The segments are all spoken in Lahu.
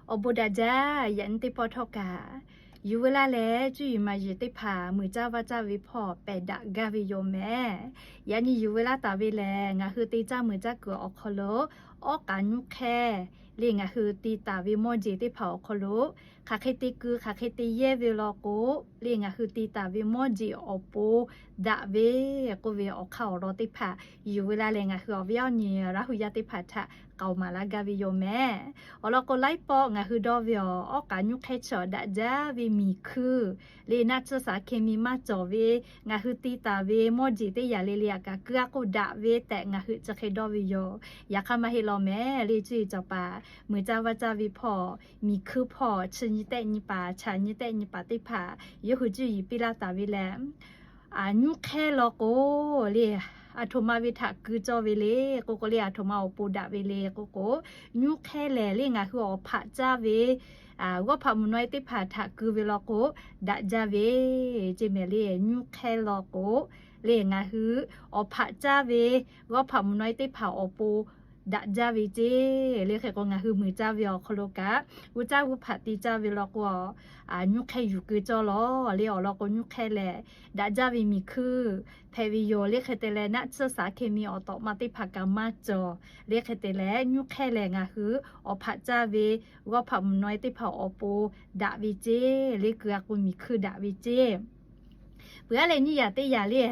Awˬ bon daꞈ jaˇ. Yaꞈ nyi teˇ pawˆ htawˇ kaꞈ, yuˬ veu laˇ leh cuˇ yiˍ maˍ yiˍ teˇ hpaˍ muiˬ caˇ vaˇ caˇ ve hpawˇ pehˬ daꞈ gaˇ ve yoˬ mehˍ. Yaꞈ nyi yuˬ veu laˇ taˍ ve lehˬ, ngaˬ hui te caˇ muiˬ caˇ kuiˬ awˬ hk'aw lo awˉ k'aꞈ nyuˇ hk'ehˇ le ngaˬ hui te taˍ ve mawˇ jeˬ teˇ hpaˍ awˬ hk'aw lo hk'aˬ hk'e te keu, hk'aˬ hk'e te yehˇ ve law k'o, le ngaˬ hui te taˍ ve mawˇ jeˬ awˬ pon daꞈ ve k'oˆ ve awˬ hk'aˇ awˬ lawn teˇ hpaˍ yuˬ veu laˇ leh ngaˬ hui awˬ viˉ awˬ nyi Laˇ hu yaˇ teˇ hpaˍ htaꞈ k'aoˍ maˍ laˇ gaˇ ve yoˬ mehˍ. Awˬ lawn k'o, laiˉ pawˆ ngaˬ hui dawˇ ve awˬ awˉ k'aꞈ nyuˇ hk'ehˇ chi awˬ daꞈ jaˇ ve miˬ hkui le naˆ tsuhˇ saˍ hke mi maˇ cawˬ ve, ngaˬ hui te taˍ ve mawˇ jeˬ teˇ yanˇ le le aꞈ kaꞈ keu a k'o daꞈ ve tehꞈ ngaˬ hui chi hk'e dawˇ ve yoˬ. Yaꞈ hk'aˇ maˇ heˆ law mehˍ le, cuˇ yiˍ cawˬ paˍ muiˬ caˇ vaˇ caˇ ve hpawˇ miˬ hkuiˇ hpawˇ chi nyi tehˆ nyi paˍ, chaꞈ nyi tehˆ nyi paˍ teˇ hpaˍ yawˇ hui cuˇ yiˍ piˇ laˇ taˍ ve lehˬ, nyuˇ hk'ehˇ law k'o le, aˬ htoꞈ ma ve htaꞈ keu cawˇ ve le k'oˆ k'o le, aˬ htoꞈ ma awˬ pon daꞈ ve le k'oˆ k'o, nyuˇ hk'ehˇ lehˬ le ngaˬ hui awˬ hpaꞈ caˇ ve g'awˇ hpaꞈ mvuhˬ naw e teˇ hpaˍ htaꞈ keu ve law k'o daꞈ jaˇ ve ceˇ mehˍ le. Nyuˇ hk'ehˇ law k'o le ngaˬ hui awˬ hpaꞈ caˇ ve g'awˇ hpaꞈ mvuhˬ naw e teˇ hpaˍ awˬ pon daꞈ jaˇ ve ceˇ le. Hk'e k'o, ngaˬ hui muiˬ caˇ ve awˬ hk'aw lo kaꞈ g'uˇ caˇ g'uˇ hpaꞈ te caˇ ve law k'o, nyuˇ hk'ehˇ yuˬ keu cawˇ law le. Awˬ lawn k'o, nyuˇ hk'ehˇ lehˬ daꞈ jaˇ ve miˬ hkuiˇ hpehꞈ ve yoˬ le. Hk'e te leh, naˆ tsuhˇ saˍ hke mi awˬ tawꞈ ma teˇ hpaˍ kaꞈ maˇ cawˬ le. Hk'e te leh, nyuˇ hk'ehˇ lehˬ ngaˬ hui awˬ hpaꞈ caˇ ve g'awˇ hpaꞈ mvuhˬ naw e teˇ hpaˍ awˬ pon daꞈ ve ceˇ le. Keu a k'o miˬ hkuiˇ daꞈ ve ceˇ. Peuˬ aˉ leh nyiˇ yaꞈ teˇ yaꞈ le,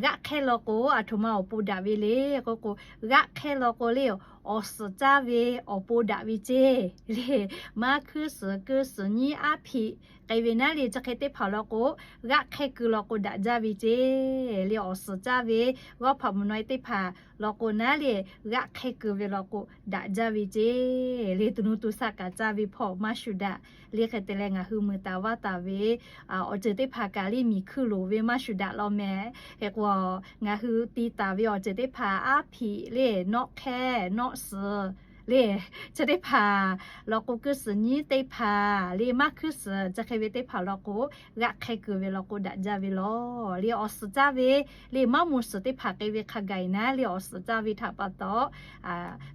g'aˆ hk'ehˇ law k'o aˬ htoꞈ ma awˬ pon daꞈ ve le k'oˆ k'o, g'aˆ hk'ehˇ law k'o le awˬ suhˍ caˇ ve awˬ pon daꞈ ve ceˇ le. Maˇ hkuiˇ suhˍ keu suhˍ nyiˉ aˉ hpiꞈ k'ai ve naˉ le chi hk'e teˇ hpaˍ law k'o, g'aˆ hk'ehˇ keu law k'o daꞈ jaˇ ve ceˇ le. Awˬ suhˍ caˇ ve g'awˇ hpaꞈ mvuhˬ naw e teˇ hpaˍ law k'o naˉ le, g'aˆ hk'ehˇ keu ve law k'o daꞈ jaˇ ve ceˇ le. To nuˇ to shaˆ kaꞈ caˇ ve hpawˇ maˇ shuˍ daꞈ le. Hk'e te leh, ngaˬ hui muiˬ taˍ vaˇ taˍ ve awˬ ceuˬ teˇ hpaˍ kaꞈ le miˬ hkuiˇ loˍ ve maˇ shuˍ daꞈ law mehˍ. Hk'e k'o, ngaˬ hui te taˍ ve awˬ ceuˬ teˇ hpaˍ aˉ hpiꞈ le, nawˆ hk'ehˇ nawˆ suhˍ le, chi teˇ hpaˍ law k'o, keu suhˍ nyiˉ teˇ hpaˍ le, maˇ hkuiˇ suhˍ chi hk'e ve teˇ hpaˍ law k'o, g'aˆ hk'ehˇ keu ve law k'o daꞈ jaˇ ve law le. Awˬ suhˍ caˇ ve le maˇ moˍ suhˍ teˇ hpaˍ k'ai ve hk'a gaˬ naˉ le, awˬ suhˍ caˇ ve htaꞈ pa taw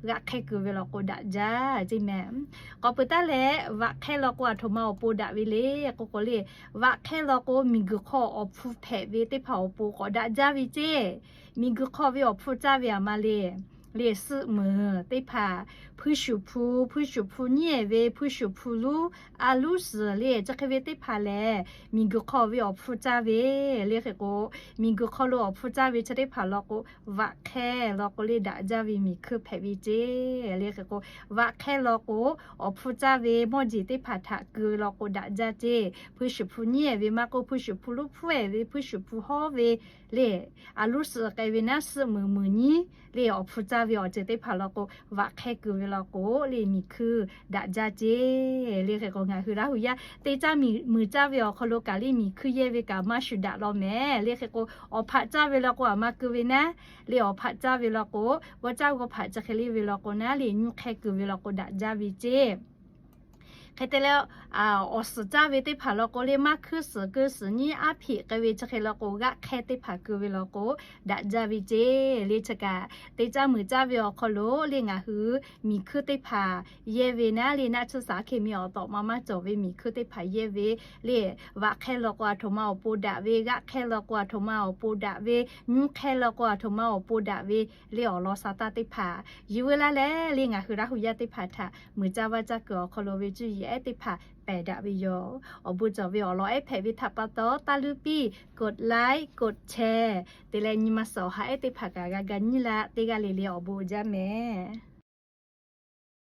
g'aˆ hk'ehˇ keu ve law k'o daꞈ jaˇ ceˇ mehˍ. K'awꞈ peuˬ taˉ leh, vaꞈ hk'ehˇ law k'o aˬ htoꞈ ma awˬ pon daꞈ ve le k'oˆ k'o le, vaꞈ hk'ehˇ law k'o miˬ guiˬ hk'aw awˬ hpu hpehꞈ ve teˇ hpaˍ awˬ pon k'awꞈ daꞈ jaˇ ve ceˇ. Miˬ guiˬ hk'aw ve awˬ hpu caˇ ve aˬ ma le, le suhˆ muiˬ teˇ hpaˍ, hpuiˇ shuˍ hpu, hpuiˇ shuˍ hpu nyiˉ ehˍ ve hpuiˇ shuˍ hpu luˉ, a luˉ suhˍ le chi hk'e ve teˇ hpaˍ lehˬ, miˬ guiˬ hk'aw ve awˬ hpu caˇ ve le. Hk'e k'o, miˬ guiˬ hk'aw lo awˬ hpu caˇ ve chi teˇ hpaˍ law k'o, vaꞈ hk'ehˇ law k'o le daꞈ jaˇ ve miˬ hkuiˇ hpehꞈ ve ceˇ le. Hk'e k'o, vaꞈ hk'ehˇ law k'o awˬ hpu caˇ ve mawˇ jeˬ teˇ hpaˍ htaꞈ keu law k'o daꞈ jaˇ ceˇ. Hpuiˇ shuˍ hpu nyiˉ ehˍ ve maˇ k'oˆ, hpuiˇ shuˍ hpu luˉ hpu ehˍ ve, hpuiˇ shuˍ hpu hawˉ ve le, a luˉ suhˍ k'ai ve naˉ suhˆ muiˬ muiˬ nyiˉ le awˬ hpu caˇ ve awˬ ceuˬ teˇ hpaˍ law k'o, vaꞈ hk'ehˇ keu ve law k'o le miˬ hkuiˇ daꞈ jaˇ ceˇ le. Hk'e k'o, ngaˬ hui Laˇ hu yaˇ te caˇ muiˬ caˇ ve awˬ hk'aw lo kaꞈ le miˬ hkuiˇ yehˇ ve kaꞈ maˇ shuˍ daꞈ law mehˍ le. Hk'e k'o, awˬ hpaꞈ caˇ ve law k'o aˬ ma keu ve naˉ le, awˬ hpaꞈ caˇ ve law k'o, g'awˇ caˇ g'awˇ hpaꞈ chi hk'e le ve law k'o naˉ le, nyuˇ hk'ehˇ keu ve law k'o daꞈ jaˇ ve ceˇ. Hk'e te leh, awˬ suhˍ caˇ ve teˇ hpaˍ law k'o le maˇ hkuiˇ suhˍ keu suhˍ nyiˉ aˉ hpiꞈ k'ai ve chi hk'e law k'o, g'aˆ hk'ehˇ teˇ hpaˍ keu ve law k'o daꞈ jaˇ ve ceˇ le. Chi kaꞈ te caˇ muiˬ caˇ ve awˬ hk'aw lo le ngaˬ hui miˬ hkuiˇ teˇ hpaˍ yehˇ ve naˉ le, naˆ tsuhˇ saˍ hke mi awˬ tawꞈ ma maˇ cawˬ ve miˬ hkuiˇ teˇ hpaˍ yehˇ ve le, vaꞈ hk'ehˇ law k'o aˬ htoꞈ ma awˬ pon daꞈ ve, g'aˆ hk'ehˇ law k'o aˬ htoꞈ ma awˬ pon daꞈ ve, nyuˇ hk'ehˇ law k'o aˬ htoꞈ ma awˬ pon daꞈ ve le, awˬ lawn sa taˇ teˇ hpaˍ yuˬ veu laˇ leh le ngaˬ hui Laˇ hu yaˇ teˇ hpaˍ htaꞈ muiˬ caˇ vaˇ caˇ kuiˬ awˬ hk'aw lo ve cuˇ yiˍ ehˉ teˇ hpaˍ pehˬ daꞈ ve yoˬ. Awˬ bon cawˬ ve awˬ lawn ehˉ hpehꞈ ve htaꞈ pa taw, taˇ luˇ piˇ กดไลค์ กดแชร์ te leh nyi ma suhˍ awˬ ha ehˉ teˇ hpaˍ kaꞈ g'a ga nyiˇ laˇ teˇ g'aˇ le le awˬ bon jaˇ mehˍ.